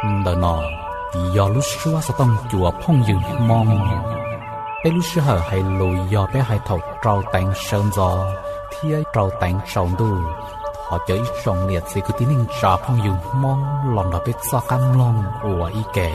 Ntawm no yog lub suab xov tooj cua phooj ywg Hmoob. Peb lub sij hawm hais lus yog peb hais thaum rau teev sawv ntxov thiab rau teev tsaus ntuj. Thov caw ib tsoom niam txiv kwv tij neej tsa phooj ywg Hmoob los nrog peb txoj qab mloog ua ib ke.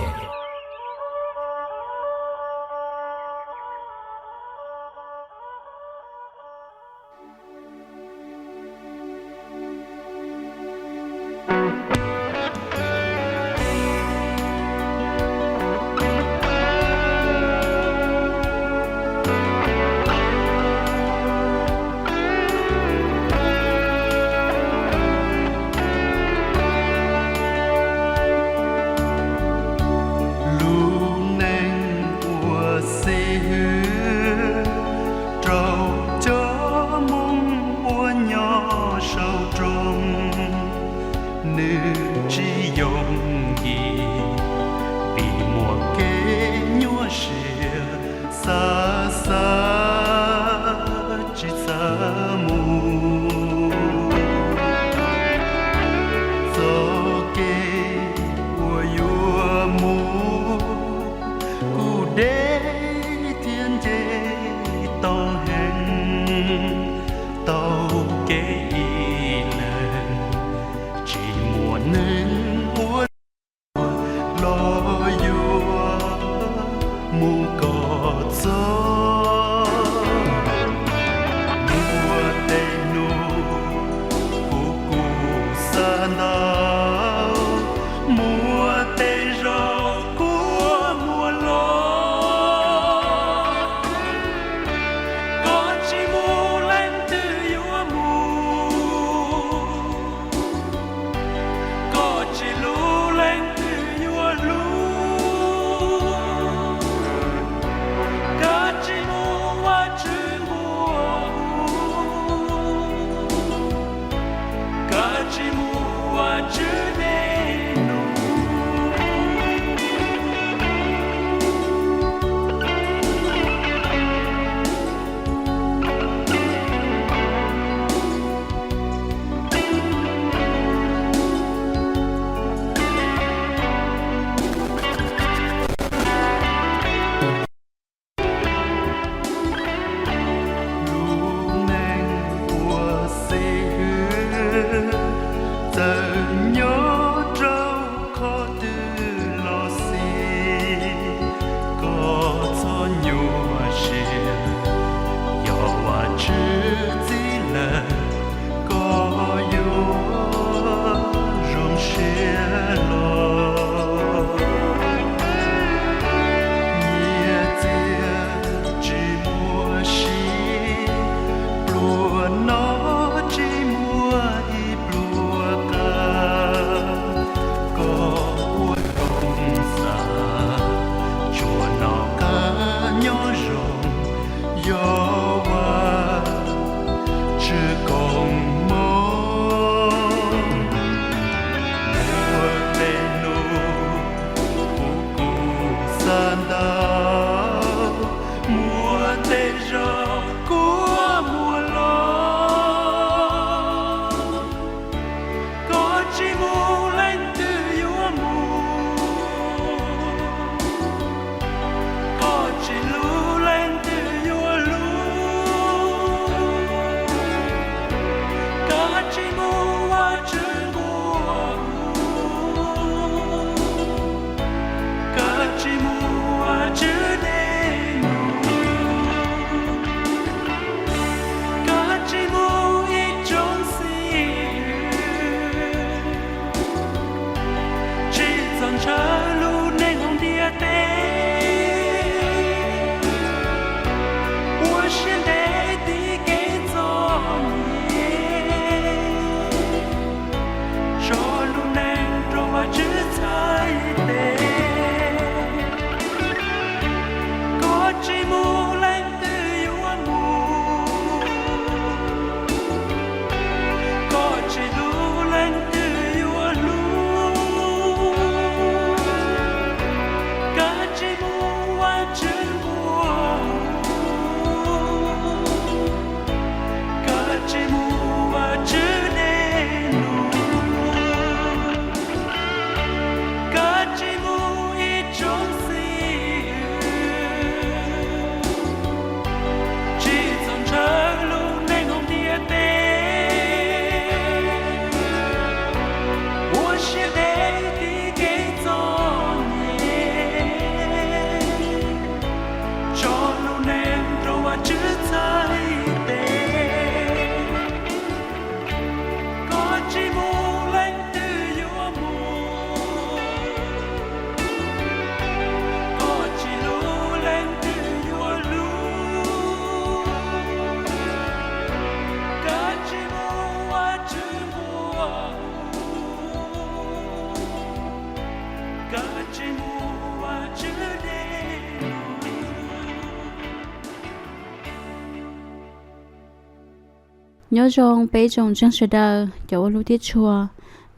Nyob zoo peb tsoom ntseeg sawv daws cov ua hlub thiab tshua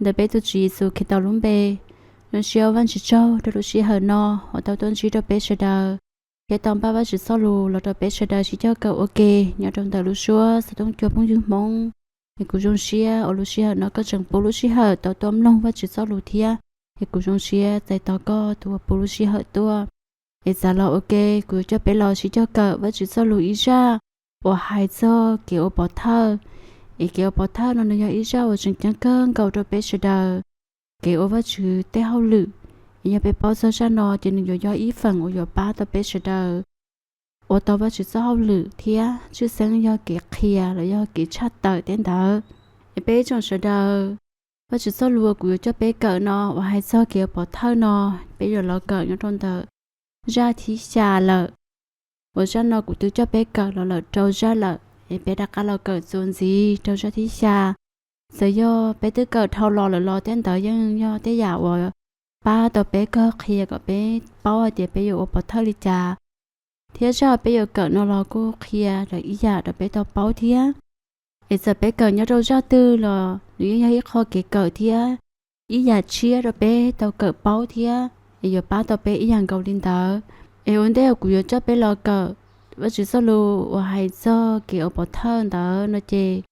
ntawm peb tus Tswv Yexus Khetos lub npe. Zoo siab ua Vajtswv tsaug rau lub sij hawm no uas tau tuaj ntsib rau peb sawv daws, thiab tau npaj Vajtswv txoj lus los rau peb sawv daws sib cog kawm ua ke nyob rau ntawm lub suab xov tooj cua phooj ywg Hmoob. Es kuv zoo siab uas lub sij hawm no koj tseem pub lub sij hawm tau tuaj mloog Vajtswv txoj lus thiab. Es kuv zoo siab txais tos koj tus uas pub lub sij hawm tuaj. Es txav los ua ke, kuv yuav coj peb los sib cog kawm Vajtswv txoj lus ib zaj uas hais txog kev ua pov thawj. Es kev ua pov thawj no nws yog ib zaj uas tseem ceeb kawg nkaus rau peb sawv daws kev ua Vajtswv tej hauj lwm. Es yog peb paub txog zaj no ces nws yuav yog ib feem uas yuav pab tau peb sawv daws ua tau Vajtswv txoj hauj lwm thiab tshwj xeeb yog kev qhia los yog kev tshaj tawm tej ntawd. Es peb tsoom sawv daws, Vajtswv txoj lus uas kuv yuav coj peb kawm no uas hais txog kev ua pov thawj no, peb yuav los kawm nyob rau ntawm zaj thib xya lawm. Uas zaj no kuv twb coj peb kawm los lawm rau zaj lawm, es peb rov qab los kawm txuas ntxiv rau zaj thib xya. Txawm yog peb twb kawm dhau los lawm los tej ntawd yeej yog tej yam uas pab tau peb kawg qhia kom peb paub hais tias peb yuav ua pov thawj li cas. Thiab zaj peb yuav kawm no los kuj qhia lawm ib yam rau peb tau paub thiab. Es txawm peb kawm nyob rau zaj twg los nws yeej yog ib qho kev kawm thiab ib yam tshiab rau peb tau kawm paub thiab, es yuav pab tau peb ib yam nkaus li ntawd. Es ua ntej uas kuv yuav coj peb los kawm Vajtswv txoj lus uas hais txog kev ua pov thawj ntawd no ces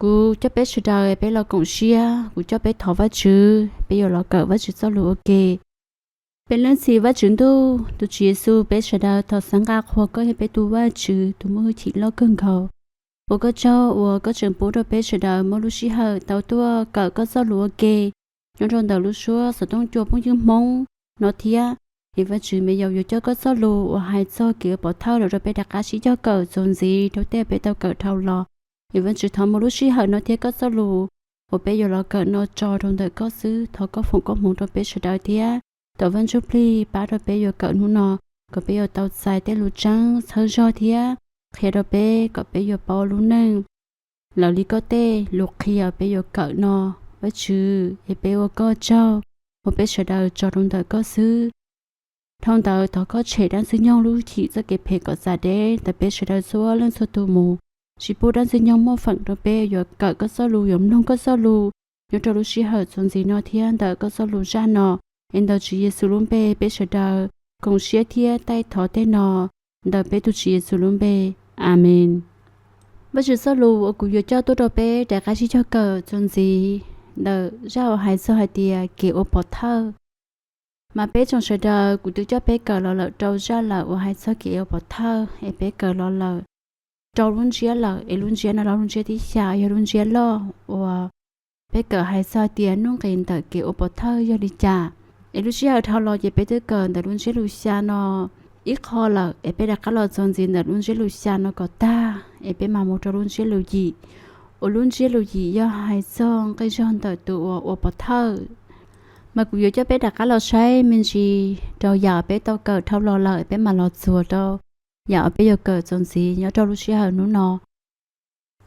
kuv coj peb sawv daws peb los koom siab, kuv coj peb thov Vajtswv, peb yuav los kawm Vajtswv txoj lus ua ke. Peb Leej Txiv Vajtswv Ntuj, tus Tswv Yexus, peb sawv daws thov xav nqa qhuas koj yog peb tus Vajtswv tus muaj hwj chim loj kawg nkaus. Ua koj tsaug uas koj tseem pub rau peb sawv daws muaj lub sij hawm tau tuaj kawm koj txoj lus ua ke nyob rau ntawm lub suab xov tooj cua phooj ywg Hmoob no thiab. Es Vajtswv, me yaus yuav coj koj txoj lus uas hais txog kev ua pov thawj los rau peb rov qab sib cog kawm txuas ntxiv rau tej peb tau kawm dhau los. Es Vajtswv, thov muab lub sij hawm no thiab koj txoj lus uas peb yuav los kawm no tso rau ntawm koj xwb, thov koj foom koob hmoov rau peb sawv daws thiab thov Vaj Ntsujplig pab rau peb yuav kawm hnub no kom peb yuav tau txais tej lus tseeb txhawb zog thiab qhia rau peb kom peb yuav paub lub neej lawv li koj tej lus qhia peb yuav kawm no. Vajtswv, es peb ua koj tsaug uas peb sawv daws tso rau ntawm koj xwb. Dhau ntawd thov koj tshem dab Ntxwg Nyoog lub hwj chim txoj kev phem kom txav deb ntawm peb sawv daws txhua leej txhua tus mus, tsis pub dab Ntxwg Nyoog muaj feem rau peb yuav kawm koj txoj lus, yuav mloog koj txoj lus nyob rau lub sij hawm txuas ntxiv no thiab ntawm koj txoj lus zaj no. Es ntawm Tswv Yexus lub npe peb sawv daws koom siab thiab taij thov tej no ntawm peb tus Tswv Yexus lub npe. Amees. Vajtswv txoj lus uas kuv yuav coj tuaj rau peb rov qab sib cog kawm txuas ntxiv ntawm zaj uas hais txog hais tias kev ua pov thawj. Mas peb tsoom sawv daws kuv twb coj peb kawm los lawm rau zaj lawm uas hais txog kev ua pov thawj, es peb kawm los lawm rau lub ntsiab lawm, es lub ntsiab no los lub ntsiab thib xya yog lub ntsiab loj uas peb kawm hais txog tias nuj nqis ntawm kev ua pov thawj yog li cas. Es lub sij hawm dhau los ces peb twb kawm ntawm lub ntsiab lus xya no ib qho lawm, es peb rov qab los txuas ntxiv ntawm lub ntsiab lus xya no kom tag, es peb mam mus rau lub ntsiab lus yim, uas lub ntsiab lus yim yog hais txog nqi zog ntawm tus uas ua pov thawj. Mas kuv yuav coj peb rov qab los saib me ntsis rau yam uas peb tau kawm dhau los lawm, peb mam los txuas rau yam uas peb yuav kawm txuas ntxiv nyob rau lub sij hawm hnub no.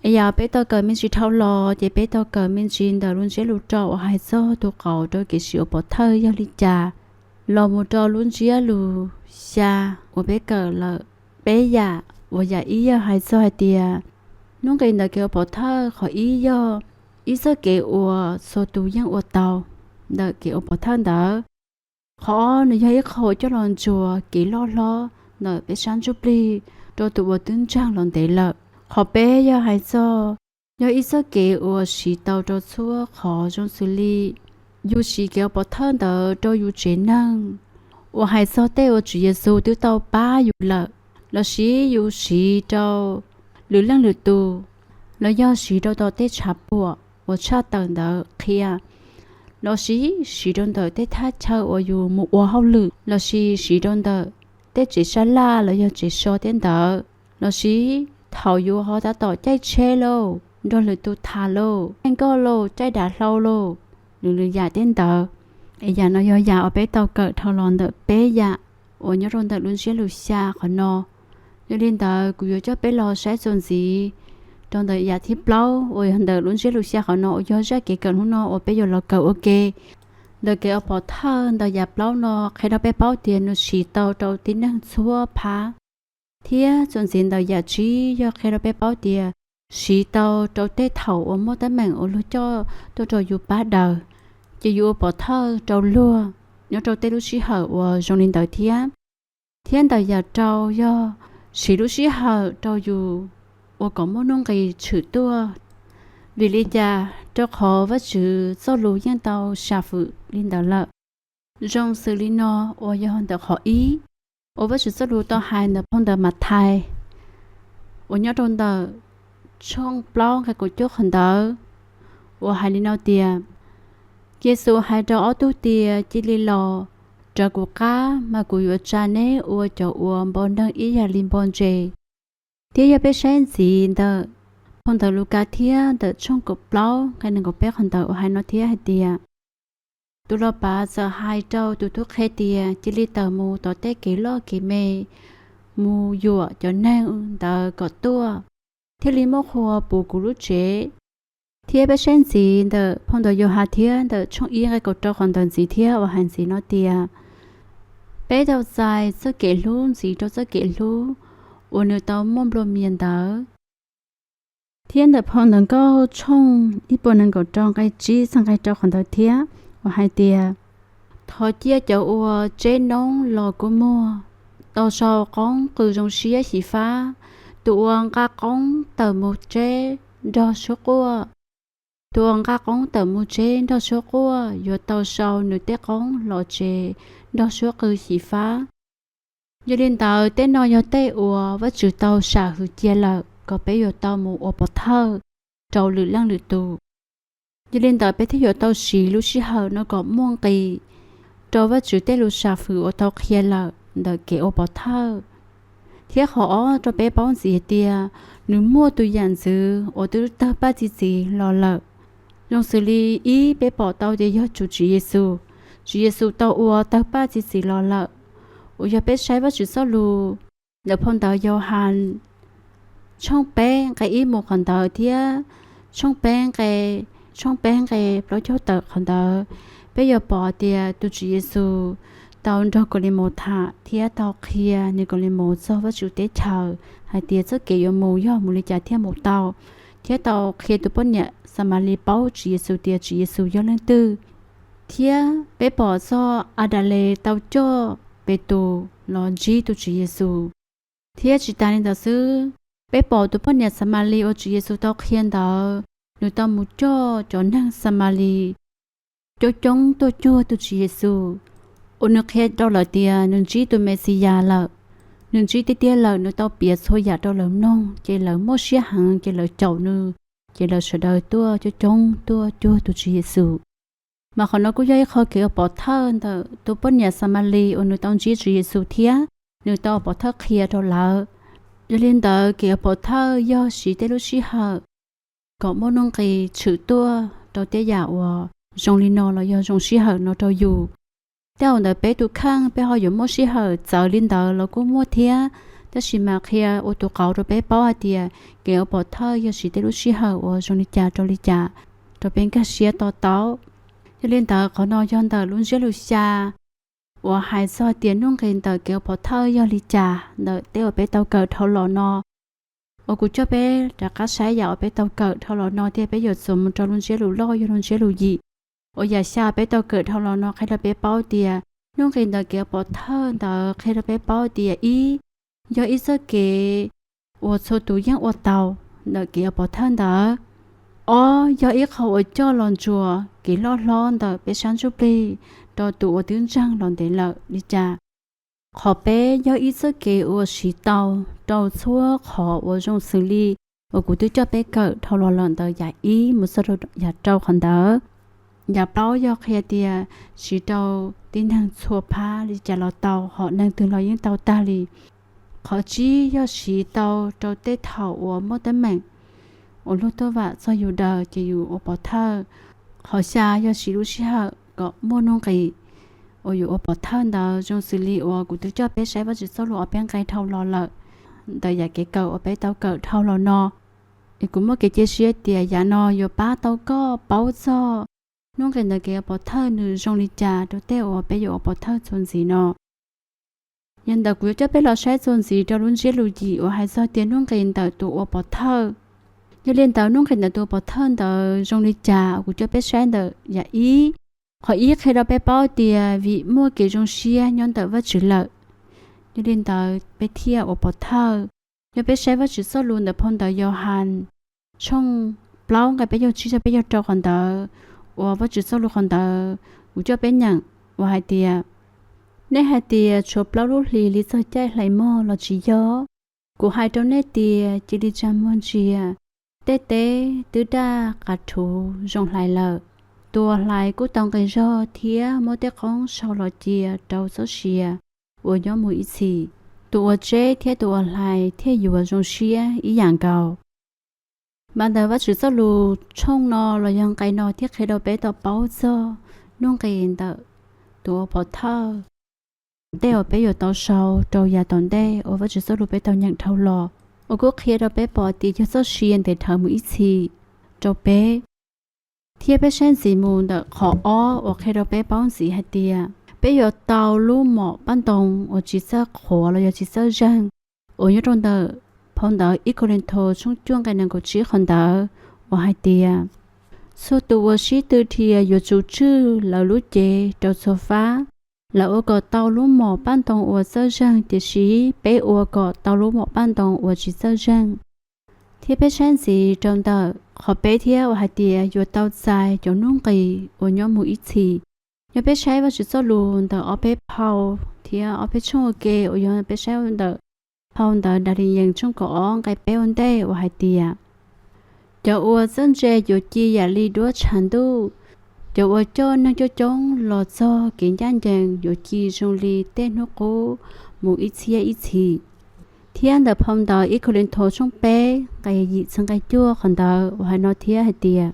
Es yam uas peb tau kawm me ntsis dhau los ces peb tau kawm me ntsis ntawm lub ntsiab lus rau uas hais txog tus qauv rau kev siv ua pov thawj yog li cas, los mus rau lub ntsiab lus xya uas peb kawm lawm peb yam, uas yam ib yog hais txog hais tias nuj nqis ntawm kev ua pov thawj, qhov ib yog ib txoj kev uas txhua tus yeej ua tau ntawm kev ua pov thawj ntawd. Qhov ob nws yog ib qho coj los ntsuas kev loj hlob ntawm peb sab ntsuj plig rau tus uas twb ntseeg los ntev lawm. Qhov peb yog hais txog yog ib txoj kev uas siv tau rau txhua qhov zoo xws li yus siv kev ua pov thawj ntawd rau yus tsev neeg, uas hais txog tej uas Tswv Yexus twb tau pab yus lawm, lossis yus siv rau lwm leej lwm tus, los yog siv rau tom tej tshav puam uas tshaj tawm ntawd qhia, lossis siv rau ntawm tej thaj chaw uas yus mus ua hauj lwm, lossis siv rau ntawm tej tsev sab laj los yog tsev so tej ntawd, lossis thaum yus ho tab tom caij tsheb lauj, nrog lwm tus tham lauj, caij nkoj lauj, caij dav hlau lauj, lwm lwm yam tej ntawd. Es yam no yog yam uas peb tau kawm dhau los ntawm peb yam uas nyob rau ntawm lub ntsiab lus xya qhov no. Yog li ntawd kuv yuav coj peb los saib txuas ntxiv rau ntawm yam thib plaub uas yog ntawm lub ntsiab lus xya qhov no uas yog zaj kev kawm hnub no uas peb yuav los kawm ua ke. Ntawm kev ua pov thawj ntawm yam plaub no qhia rau peb paub tias nws siv tau rau tib neeg txhua phab, thiab txuas ntxiv ntawm yam tsib yog qhia rau peb paub tias siv tau rau tej thaum uas muaj teeb meem uas luag coj tuaj rau yus pab daws, ces yus ua pov thawj rau luag nyob rau tej lub sij hawm uas zoo li ntawd thiab. Thiab ntawm yam rau yog siv lub sij hawm rau yus ua kom muaj nuj nqis tshwm tuaj. Vim li cas? Rau qhov Vajtswv txoj lus yeej tau sam fwm li ntawd lawm. Zoo xws li no uas yog ntawm qhov ib uas Vajtswv txoj lus tau hais ntawm phau ntawv Mathais uas nyob rau ntawm tshooj plaub nqe kaum cuaj qhov ntawd uas hais li no tias, Yexus hais rau ob tug tias, Cia li los raws kuv qab, mas kuv yuav tsa neb ua cov uas npau neeg ib yam li npau ntses. Thiab yog peb saib ntxiv ntawm phau ntawv Lukas thiab ntawm tshooj kaum plaub nqe nees nkaum peb qhov ntawd uas hais no thiab hais tias, Tus los pav txawm hais rau tus tub qhe tias, Cia li tawm mus tom tej kev loj kev me mus yuam cov neeg ntawd kom tuaj, thiaj li muaj qhua puv kuv lub tsev. Thiab peb saib ntxiv ntawm phau ntawv Yauhas thiab ntawm tshooj ib nqe kaum rau qhov ntawd ntxiv thiab uas hais ntxiv no tias, Peb tau txais txoj kev hlub ntxiv rau txoj kev hlub uas nws tau muaj nplua mias ntawd. Thiab ntawm phau ntawv Nkauj tshooj ib puas nees nkaum rau nqe tsib txog nqe rau qhov ntawd thiab uas hais tias, Thov cia cov uas tseb noob los kua muag, tau sau qoob qw zoo siab xyiv fab. Tus uas nqa qoob tawm mus tseb nrog suab quaj, tus uas nqa qoob tawm mus tseb nrog suab quaj yuav tau sau nws tej qoob los tsev nrog suab qw xyiv fab. Yog li ntawd, tej no yog tej uas Vajtswv tau sam hwm cia lawm kom peb yuav tau mus ua pov thawj rau lwm leej lwm tus. Yog li ntawd, peb thiaj yuav tau siv lub sij hawm no kom muaj nqis rau Vajtswv tej lus sam hwm uas tau qhia lawm ntawm kev ua pov thawj. Thiab qhov ob rau peb paub ntxiv hais tias, nws muaj tus yam ntxwv uas twb tawg paj txi txiv los lawm. Zoo xws li ib, peb pom tau tias yog tus Tswv Yexus, Tswv Yexus tau ua tawg paj txi txiv los lawm, uas yog peb saib Vajtswv txoj lus ntawm phau ntawv Yauhas tshooj peb nqe ib mus qhov ntawd thiab tshooj peb nqe, tshooj peb nqe plaub caug tawm qhov ntawd, peb yuav pom tias tus Tswv Yexus tau nrog Kaus Lis Maus tham thiab tau qhia Nikaus Lis Maus txog Vajtswv teb chaws hais tias txoj kev yuav mus yog mus li cas thiaj mus tau, thiab tau qhia tus poj niam Xamalis paub Tswv Yexus tias Tswv Yexus yog leej twg. Thiab peb pom txog Adales tau coj Petus los ntsib tus Tswv Yexus. Thiab tsis tas li ntawd xwb, peb pom tus poj niam Xamalis uas Tswv Yexus tau qhia ntawd, nws tau mus coj cov neeg Xamalis coob coob tuaj cuag tus Tswv Yexus, uas nws qhia rau lawv tias nws ntsib tus Mexiyas lawm, nws ntsib tiag tiag lawm, nws tau piav txhua yam rau lawv mloog, ces lawv muaj siab heev, ces lawv caum nws, ces lawv sawv daws tuaj coob coob tuaj cuag tus Tswv Yexus. Mas qhov no kuj yog ib qho kev ua pov thawj ntawm tus poj niam Xamalis uas nws tau ntsib Tswv Yexus thiab nws tau ua pov thawj qhia rau lawv. Yog li ntawd, kev ua pov thawj yog siv tej lub sij hawm kom muaj nuj nqis tshwm tuaj rau tej yam uas zoo li no los yog zoo sij hawm no rau yus. Tej zaum ntawm peb tus kheej peb ho yuav muaj sij hawm txawv li ntawd los kuj muaj thiab, tab sis mas qhia ua tus qauv rau peb paub hais tias kev ua pov thawj yog siv tej lub sij hawm uas zoo li cas rau li cas rau peb nkag siab to taub. Yog li ntawd, qhov no yog ntawm lub ntsiab lus xya uas hais txog tias nuj nqis ntawm kev ua pov thawj yog li cas ntawm tej uas peb tau kawm dhau los no. Uas kuv coj peb rov qab saib yam uas peb tau kawm dhau los no thiab peb yuav txuas mus rau lub ntsiab lus loj yog lub ntsiab lus yim, uas yam xya peb tau kawm dhau los no qhia rau peb paub tias nuj nqis ntawm kev ua pov thawj ntawd qhia rau peb paub tias ib, yog ib txoj kev uas txhua tus yeej ua tau ntawm kev ua pov thawj ntawd. Ob, yog ib qho uas coj los ntsuas kev loj hlob ntawm peb sab ntsuj plig rau tus uas twb ntseeg los ntev lawm li cas. Qhov peb, yog ib txoj kev uas siv tau rau txhua qhov uas zoo xws li uas kuv twb coj peb kawm dhau los lawm ntawm yam ib mus txog rau yam rau qhov ntawd. Yam plaub yog qhia tias siv rau tib neeg txhua phab li cas los tau, hom neeg twg los yeej tau tag li. Qhov tsib yog siv tau rau tej thaum uas muaj teeb meem uas luag tuaj vam txog yus daws ces yus ua pov thawj. Qhov xya yog siv lub sij hawm kom muaj nuj nqis uas yus ua pov thawj ntawd, zoo xws li uas kuv twb coj peb saib Vajtswv txoj lus ob peb nqe dhau los lawm ntawm yam kev kawm uas peb tau kawm dhau los no. Es kuv muaj kev cia siab tias yam no yuav pab tau koj paub txog nuj nqis ntawm kev ua pov thawj nws zoo li cas rau tej uas peb yuav ua pov thawj txuas ntxiv no. Yog ntawd kuv yuav coj peb los saib txuas ntxiv rau lub ntsiab lus yim uas hais txog tias nuj nqis ntawm tus ua pov thawj. Yog li ntawd hnub nqis ntawd tus pov thawj ntawd zoo li cas kuv coj peb saib ntawm yam ib. Qhov ib qhia rau peb paub tias vim muaj kev zoo siab nyob ntawm Vajtswv lawm. Yog li ntawd peb thiaj ua pov thawj. Yog peb saib Vajtswv txoj lus ntawm phau ntawv Yauhas tshooj plaub nqe peb caug tsib txog peb caug rau qhov ntawd, uas Vajtswv txoj lus qhov ntawd kuv coj peb nyeem uas hais tias, nej hais tias tshuav plaub lub hlis li txog caij hlais mog los tsis yog? Kuv hais rau nej tias cia li tsa muag ntsia, tej teb twb daj qav rhuv zoo hlais lawm. Tus uas hlais kuj tau nqi zog thiab muab tej qoob sau los cia rau txoj sia uas nyob mus ib txhis. Tus uas tseb thiab tus uas hlais thiaj yuav zoo siab ib yam nkaus. Mas ntawm Vajtswv txoj lus tshooj no los yog nqe no thiaj qhia rau peb tau paub txog hnub nqis ntawm tus ua pov thawj, tej uas peb yuav tau sau rau yav tom ntej uas Vajtswv txoj lus peb tau nyeem dhau los, uas kuj qhia rau peb pom tias yog txoj sia ntev dhawv mus ib txhis rau peb. Thiab peb saib ntxiv mus ntawm qhov ob uas qhia rau peb paub ntxiv hais tias peb yuav tau lub mom paj ntoo uas tsis txawj qhuav los yog tsis txawj zeeg, uas nyob rau ntawm phau ntawv ib Kauleethaus tshooj cuaj nqe nees nkaum tsib qhov ntawd uas hais tias, txhua tus uas sib tw dhia yuav tsum tswj lawv lub cev rau txhua fab. Lawv ua kom tau lub mom paj ntoo uas txawj zeeg, tiam sis peb ua kom tau lub mom paj ntoo uas tsis txawj zeeg. Thiab peb saib ntxiv rau ntawm qhov peb thiab uas hais tias yuav tau txais cov hnub nqis uas nyob mus ib txhis. Yog peb saib Vajtswv txoj lus ntawm ob peb phau thiab ob peb tshooj ua ke uas yog peb saib ntawm phau ntawv Daniyees tshooj kaum ob nqe peb ua ntej uas hais tias, cov uas txawj ntse yuav ci yam li duab tshav ntuj, cov uas coj neeg coob coob los txog kev ncaj ncees yuav ci zoo li tej hnub qub mus ib txhiab ib txhis. Thiab ntawm phau ntawv ib Kauleethaus tshooj peb nqe yim txog nqe cuaj qhov ntawd uas hais no thiab hais tias,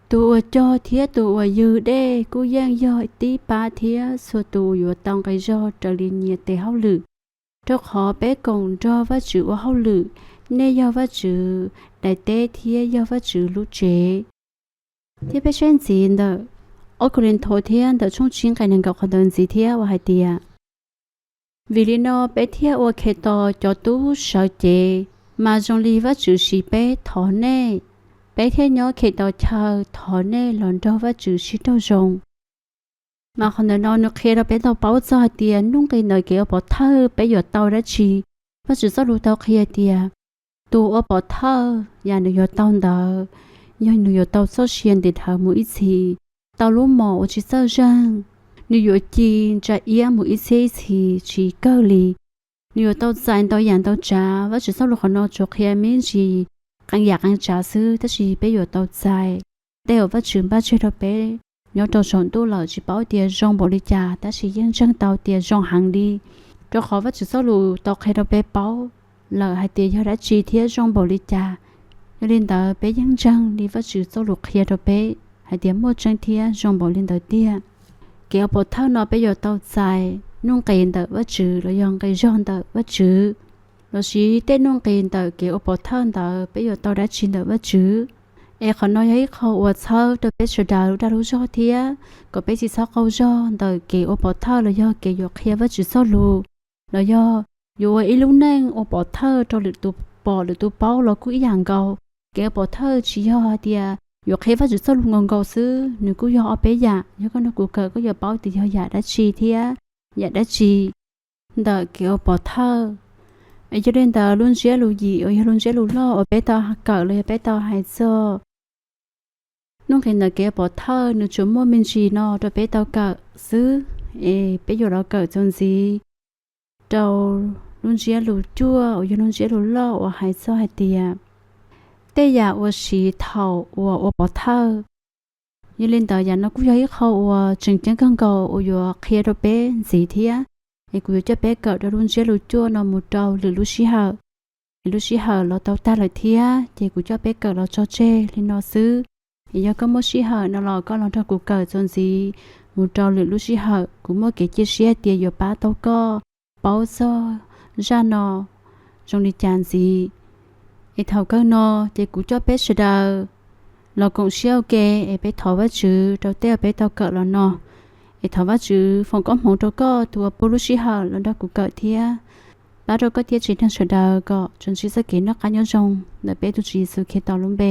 tus uas cog thiab tus uas ywg dej kuj yeej yog tib pab thiab txhua tus yuav tau nqi zog raws li nyias tes hauj lwm. Rau qhov peb koom nrog Vajtswv ua hauj lwm, nej yog Vajtswv daim teb thiab yog Vajtswv lub tsev. Thiab peb saib ntxiv ntawm ob Kauleethaus thiab ntawm tshooj tsib nqe nees nkaum qhov ntawd ntxiv thiab uas hais tias, vim li no peb thiaj ua Khetos cov tub sawv cev, mas zoo li Vajtswv siv peb thov nej, peb thiaj nyob Khetos chaw thov nej los nrog Vajtswv sib raug zoo. Mas qhov ntawm no nws qhia rau peb tau paub txog hais tias hnub nqis ntawm kev ua pov thawj peb yuav tau dab tsi. Vajtswv txoj lus tau qhia tias tus ua pov thawj yam nws yuav tau ntawd yog nws yuav tau txoj sia ntev dhawv mus ib txhis, tau lub mom uas tsis txawj zeeg, nws yuav ci ntsa iab mus ib txhiab ib txhis tsis kawg li. Nws yuav tau txais ntau yam ntau tsav. Vajtswv txoj lus qhov no tsuas qhia me ntsis qee yam qee tsav xwb, tab sis peb yuav tau txais tej uas Vajtswv npaj tseg rau peb nyob rau saum ntuj lawm. Tsis paub tias zoo npaum li cas, tab sis yeej ntseeg tau tias zoo heev li, rau qhov Vajtswv txoj lus tau qhia rau peb paub lawm hais tias yog dab tsi thiab zoo npaum li cas. Yog li ntawd peb yeej ntseeg li Vajtswv txoj lus qhia rau peb hais tias muaj tseeb thiab zoo npaum li ntawd tiag. Kev ua pov thawj no peb yuav tau txais nuj nqis ntawm Vajtswv los yog nqi zog ntawm Vajtswv, los sis tej nuj nqis ntawm kev ua pov thawj ntawd peb yuav tau dab tsi ntawm Vajtswv. Es qhov no yog ib qho uas txhawb rau peb sawv daws lub dag lub zog thiab kom peb tsis txhob qaug zog ntawm kev ua pov thawj los yog kev yuav qhia Vajtswv txoj lus, los yog yuav ua ib lub neej ua pov thawj rau lwm tus pom lwm tus paub los kuj ib yam nkaus. Kev ua pov thawj tsis yog hais tias yuav qhia Vajtswv txoj lus nkaus nkaus xwb, nws kuj yog ob peb yam. Yog koj nrog kuv kawm koj yuav paub tias yog yam dab tsi thiab yam dab tsi ntawm kev ua pov thawj. Yog li ntawd lub ntsiab lus yim uas yog lub ntsiab lus loj uas peb tau kawm los yog peb tau hais txog nuj nqis ntawm kev ua pov thawj nws tsuas muaj me ntsis no rau peb tau kawm xwb. Es peb yuav los kawm txuas ntxiv rau lub ntsiab lus cuaj uas yog lub ntsiab lus loj uas hais txog hais tias tej yam uas siv thaum uas ua pov thawj. Yog li ntawd yam no kuj yog ib qho uas tseem ceeb kawg nkaus uas yuav qhia rau peb ntxiv thiab. Es kuv yuav coj peb kawm rau lub ntsiab lus cuaj no mus rau lwm lub sij hawm. Es lub sij hawm los tau tag lawm thiab, ces kuv coj peb kawm los tso tseg li no xwb. Es yog koj muaj sij hawm no los koj los nrog kuv kawm txuas ntxiv mus rau lwm lub sij hawm. Kuv muaj kev cia siab tias yuav pab tau koj paub txog zaj no zoo li cas ntxiv. Es thaum kawg no ces kuv coj peb sawv daws los koom siab ua ke es peb thov Vajtswv rau tej uas peb tau kawm los no. Es thov Vajtswv foom koob hmoov rau koj tus uas pub lub sij hawm los nrog kuv kawm thiab. Pab rau koj thiab tsev neeg sawv daws kom tsuas ntsib txoj kev noj qab nyob zoo ntawm peb tus Tswv Yexus Khetos lub npe.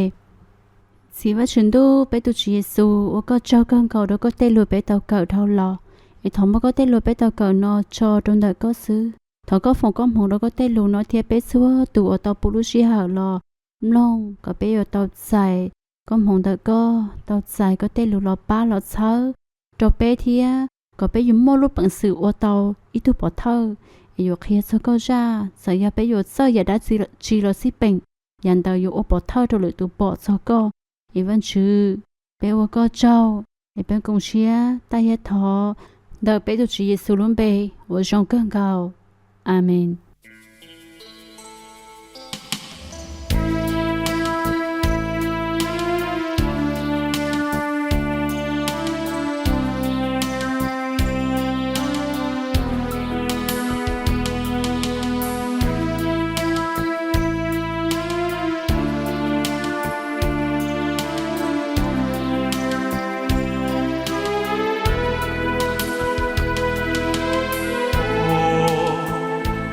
Txiv Vajtswv ntuj, peb tus Tswv Yexus, ua koj tsaug kawg nkaus rau koj tej lus peb tau kawm dhau los, es thov muab koj tej lus peb tau kawm no tso rau ntawm koj xwb. Thov koj foom koob hmoov rau koj tej lus no thiab peb txhua tus uas tau pub lub sij hawm los mloog kom peb yuav tau txais koob hmoov ntawm koj, tau txais koj tej lus los pab los txhawb rau peb thiab kom peb yuav muaj lub peev xwm ua tau ib tug pov thawj es yuav qhia txog koj zaj. Txawm yog peb yuav txawj yam dab tsi los xij peem, yam ntawd yuav ua pov thawj rau lwm tus pom txog koj. Es Vajtswv, peb ua koj tsaug, es peb koom siab thiab thov ntawm peb tus Tswv Yexus lub npe uas zoo kawg nkaus. Amees.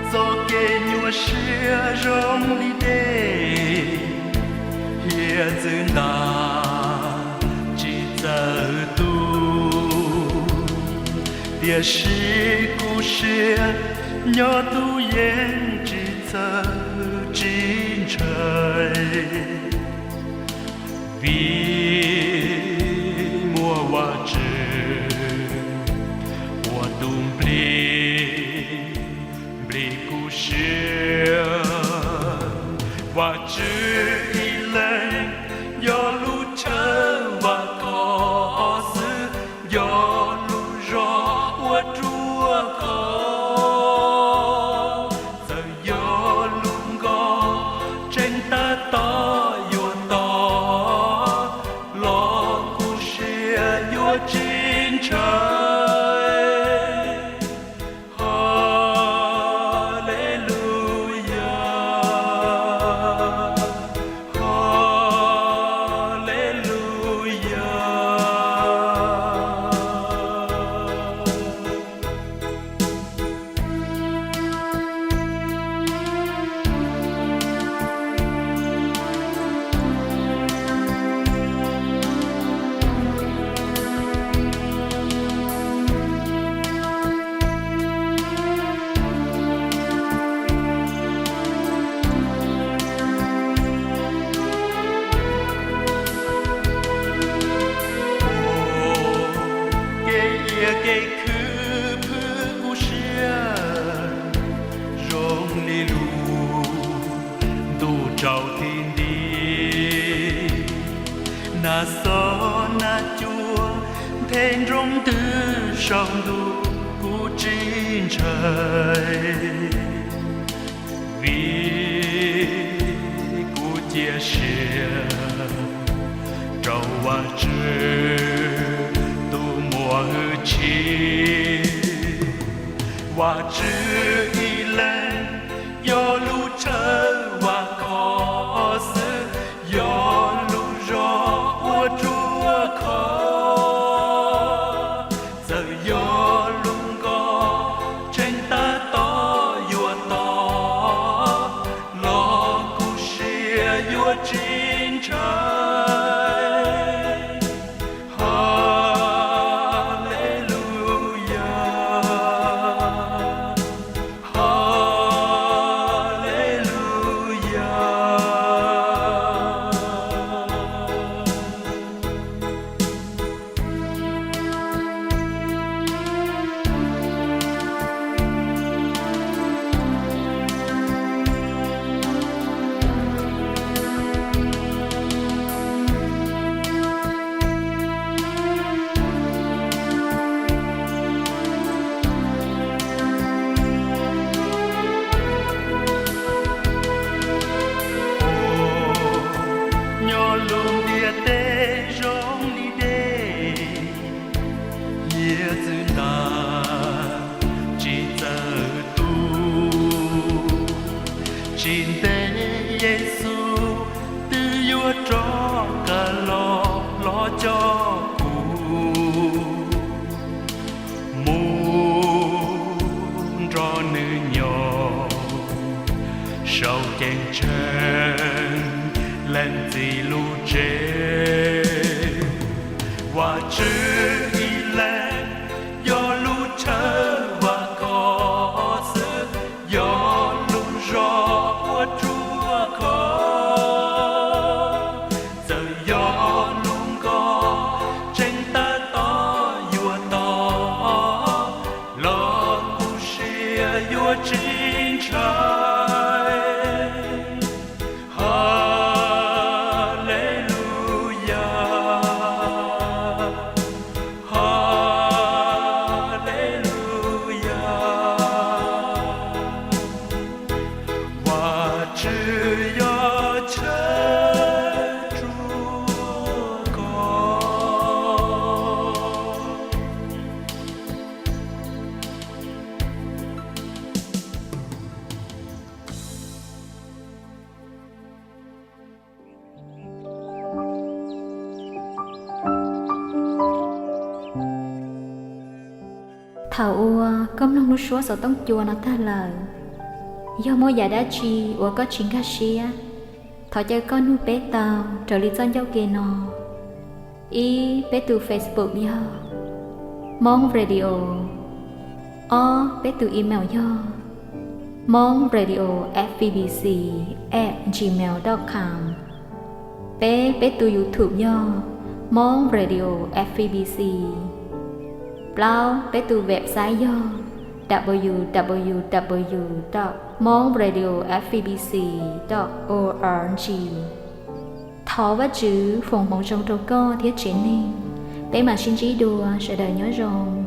Txoj kev nyuaj siab zoo li dej, hiav txwv ntas tsis txawj tu, tiam sis kuv siab nyob tus yeej tsis txawj tsis ntshai. Vim muaj Vajtswv ua tus nplij nplij kuv siab. Vajtswv ib leeg, yog lub chaw vam khom xwb, yog lub zog uas ruaj khov. Txawm yog lub nkoj tseem tab tom yuav to los kuv siab yuav tsis ntshai. Haleluyas, haleluyas. Kev iab kev khwv phwj kuv siab zoo li lub ntuj tsaus ti nti. Nag xob nag cua nthe nroo ntws saum ntuj kuv tsis ntshai. Vim kuv cia siab rau Vajtswv tus muaj hwj chim. Vajtswv ib leeg yog lub chaw vam khom xwb, yog lub zog uas ruaj khov. Txawm yog lub nkoj tseem tab tom yuav to los kuv siab yuav tsis ntshai. Haleluyas, haleluyas. Nyob lub ntiaj teb zoo li dej, hiav txwv ntas tsis txawj tu. Tsis ntev Yexus twb yuav rov qab los, los coj kuv mus nrog nws nyob Ceeb tsheej leej txiv lub tsev, Vajtswv ib leeg yog lub chaw vam khom xwb, yog lub zog uas ruaj khov. Txawm yog lub nkoj tseem tab tom yuav to, los kuv siab yuav tsis ntshai. Haleluyas, haleluyas, Vajtswv yog chaw ruaj khov. Thaum uas koj mloog lub suab xov tooj cua no tag lawm, yog muaj yam dab tsi uas koj tsis nkag siab, thov caw koj nug peb tau raws li txoj ncauj ke no. Ib, peb tus Facebook yog Hmong Radio. Ob, peb tus email yog Hmong Radio F B B C at gmail dot com. Peb, peb tus YouTube yog Hmong Radio F B B C. Plaub, peb tus website yog w w w dot hmong radio f b b c dot org. Thov Vajtswv foom hmoov zoo rau koj thiab tsev neeg. Peb mam sib ntsib dua, sawv daws nyob zoo.